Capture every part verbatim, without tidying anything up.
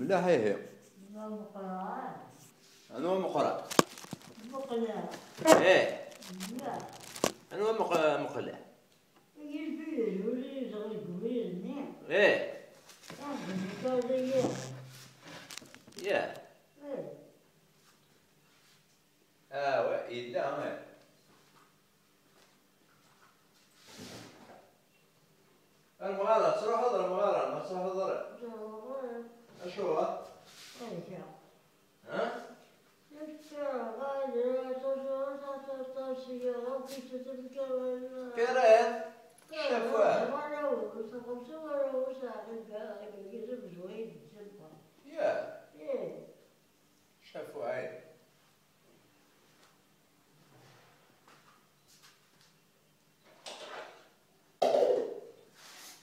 Llah, ihi. Anwa meqqran? Anwa meqqran? Meqqran. Eh. Llah. Anwa meq-, meqqran? Yelbir ur yezɣi deg ubrid-nni. Eh. Aḥbel ikarḍiyen. Yah. Eh. Ah, wa, yella, eh. Ar lemɣara, ad truḥeḍ ar lemɣara, ma truḥeḍ ara? Acuɣer? Ha? Kra, ccafeɛ. Yah. Ccafeɛ.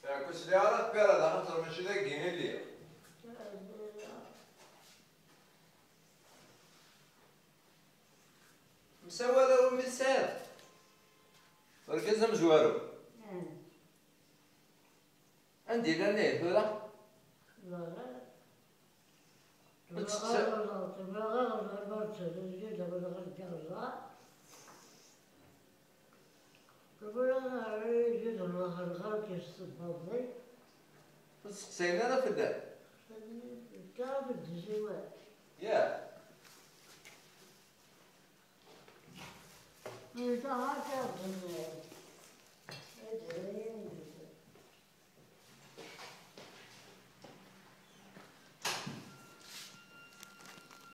Yeɛku sliɣ ara tpira daxel, mačči dagi i lliɣ. Msawal a wumi tesɛiḍ. Argaz amezwaru. Anda i llan ihi tura? Ur tebɣa ara, ur tebɣa ara, ur tebɣa ara, ur tebɣa ara. Ur tebɣa ara, ur tebɣa ara. Ur testeqsayen ara fell-am. Yah.